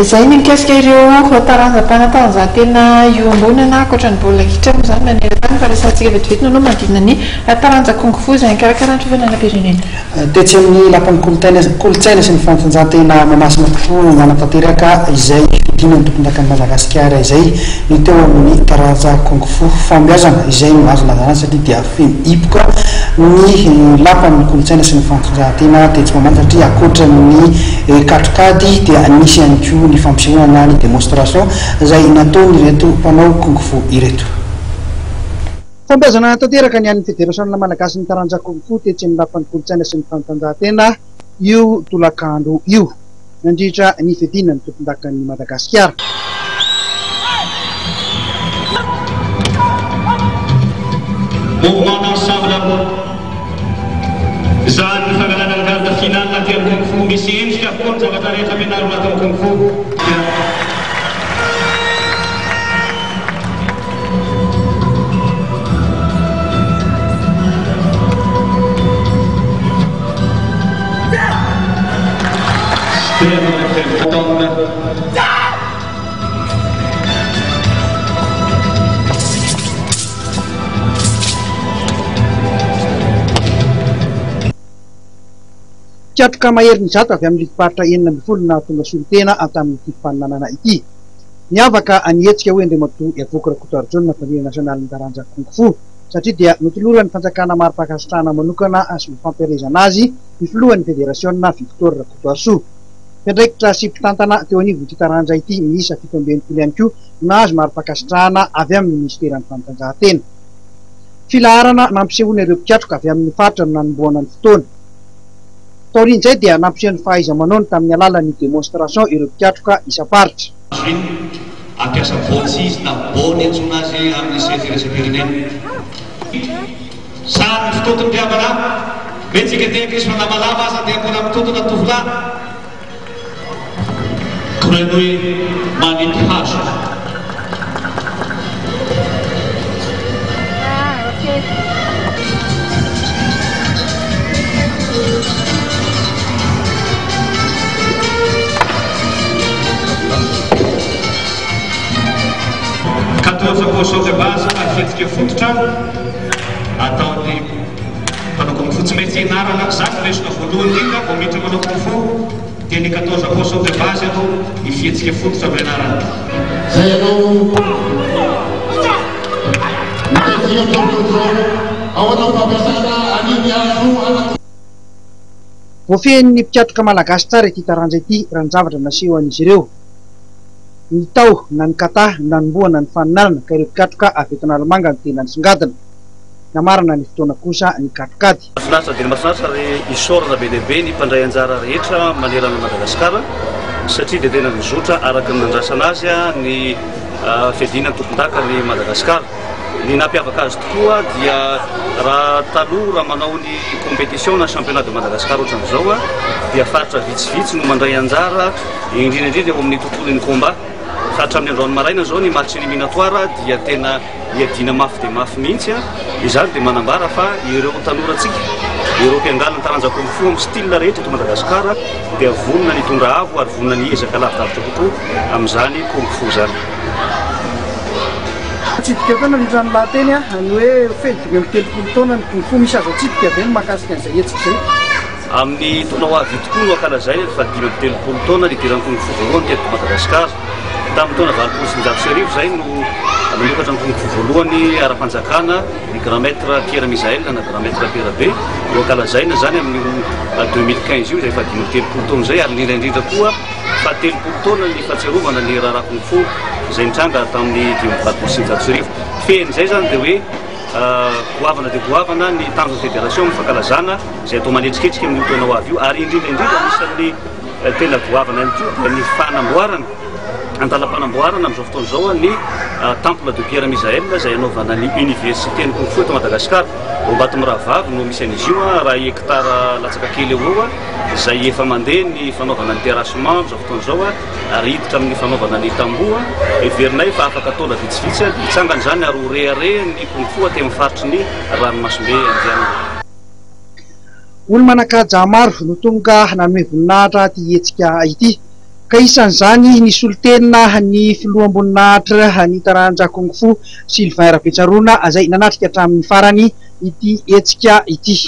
Izay ny mikasika ireo taranjam-panatanjahantena iombonana ankoatra ny baolina kitra moa izany maneran-tany fa resahantsika vetivety no manodidina ny taranja kung fu izay nikarakara ny fifaninanam-pirenena. Tetsy amin'ny Lapan'ny Kolontsaina sy ny Fanatanjahantena Mahamasina tokoa no nanatanteraka izay fiadiana ny tompondakan'i Madagasikara izay ny teo amin'ny taranja Kung Fu. Fahombiazana izay no azo lazaina azy satria dia feno hipoka ny Lapan'ny Kolontsaina sy ny Fanatanjahantena tetsy Mahamasina satria ankoatra ny katrokady dia nisy ihany koa ny fampisehoana na ny démonstration izay nataon'ireto mpanao Kung Fu ireto. Fampiazana tanteraka ny an'ny Federasiona malagasin'ny taranja Kung Fu tetsy amin'ny Lapan'ny Kolontsaina sy ny Fanatanjahantena io tolakandro io, nandritra ny fiadiana ny tompondakan'i Madagasikara. Mouvement d'ensemble Izany ny fangalana ny garde finale aty amin'ny Kung Fu. Misy endrika avokoa ny zavatra rehetra ampianarina ato amin'ny Kung Fu. Mpikatroka maherin'ny zato avy amin'ny ligim-paritra 16 no nahatonga solontena tamin'ity fifaninanana ity. Niavaka ny hetsika hoy Andriamatoa Iavoko Rakotoarijaona, mpandrindra nasionalin'ny taranja Kung Fu, satria dia notoloran'ny fanjakana mari-pankasitrahana manokana sy ho fampielezana azy ny filohan'ny federasiona Victor Rakotoarisoa. Mpiandraikitra sy mpitantana teo anivon'ity taranja ity miisa 67 ihany koa no nahazo mari-pankasitrahana avy amin'ny minisiteran'ny fanatanjahantena. Filaharana nampisehoana ireo mpikatroka avy amin'ny faritra no nanombohana ny fotoana. Taorian'izay dia nampiseho ny fahaiza-manaony tamin'ny alalan'ny démonstration ireo mpikatroka isam-paritra. Azo iny hampiasa bôtsy izy na bôny antsoina azy amin'ny sehatra iraisam-pirenena. Sary ny fitoton'ny mpihavana, betsaka dia Kristy fa lavalava aza dia mbola mitotona tovolahy. Grenouille manipy hazo. 14 position de base na fihetsika fototra ataon'ny mpanao kung fu. Tsy maintsy ianarana izany ny lesona voalohany indrindra vao miditra manao kung fu dia ny 14 position de base aloha ny fihetsika fototra no ianarana. Izay ianao mitadidy amin'izao fotoana izao ao anaty fampiasana an'iny hazo anaty. Voafehin'ny mpikatroka malagasy tsara ity taranja ity raha ny zavatra naseho an'izy ireo. Ny tao na ny kata no nanombohana ny faninanana ka ireo mpikatroka avy eto Analamanga no tena nisongadina. Namarana ny fotoana kosa ny katrokady. Mahafinaritra dia mahafinaritra ary isaorana be dia be ny mpandray anjara rehetra manerana an'i Madagasikara satria dia tena nizotra araka ny nandrasana azy ny fiadiana ny tompondakan'i Madagasikara. Ny nampiavaka azy tokoa dia raha taloha raha manao ny compétition na championnat de Madagascar ohatran'izao dia faritra vitsivitsy no mandray anjara indrindra indrindra eo amin'ny tontolon'ny combat. Fa hatramin'ny androany maraina izao ny match éliminatoire dia tena niadiana mafy dia mafy mihitsy. Izany dia manambara fa ireo tanorantsika, ireo mpiangaly ny taranja kung fu amin'ny style rehetra eto Madagasikara dia vonona ny hitondra avo ary vonona ny hiezaka lavidavitra kokoa amin'izany kung fu izany. Natsidika teo nandritra ny lahateny ny hoe feno 35 taona ny kung fu. Misy azo atsidika ve ny mahakasika an'izay hetsika izay? Amin'ny taona ho avy io tokoa no ankalazaina ny faha 35 taona nidiran'ny Kung Fu voalohany teto Madagasikara. Tamin'ny taona 1980 izay no nanokatra ny Kung Fu voalohany ara-panjakana ny Grand Maître Pierre Misael na Grand Maître Pierre Be. Ho ankalazaina izany amin'io 2015 io izay faha 35 taona izay ary indrindra indrindra koa faha 30 taona ny fahatsiarovana ny raharaha Kung Fu izay nitranga tamin'ny 1985. Fehin'izay izany dia hoe Goavana dia goavana ny tanjon'ny federation amin'ny fankalazana izay atao manetriketrika amin'io taona ho avy io ary indrindra indrindra anisan'ny tena goavana ihany koa dia ny fanamboarana, andalam-panamboarana amin'izao fotoana izao ny Temple de Pierre Misael izay hanaovana ny université ny Kung Fu eto Madagasikara. Ao Ambatomirahavavy no misy an'izy io raha hectare latsaka kely eo ho eo izay efa mandeha ny fanaovana ny terrassement amin'izao fotoana izao. ary hiditra amin'ny fanaovana ny tamboho, heverinay fa afaka taona vitsivitsy dia hitsangana izany ary ho reharehan'ny Kung Fu aty amin'ny faritry ny ranomasimbe Indiana. Olo-manan-kaja maro no tonga nanome voninahitra ity hetsika ity. Ka isan'izany ny solontena ny filoham-boninahitra ny taranja Kung Fu Sylvain Rabetsaroana izay nanatrika hatramin'ny farany ity hetsika ity.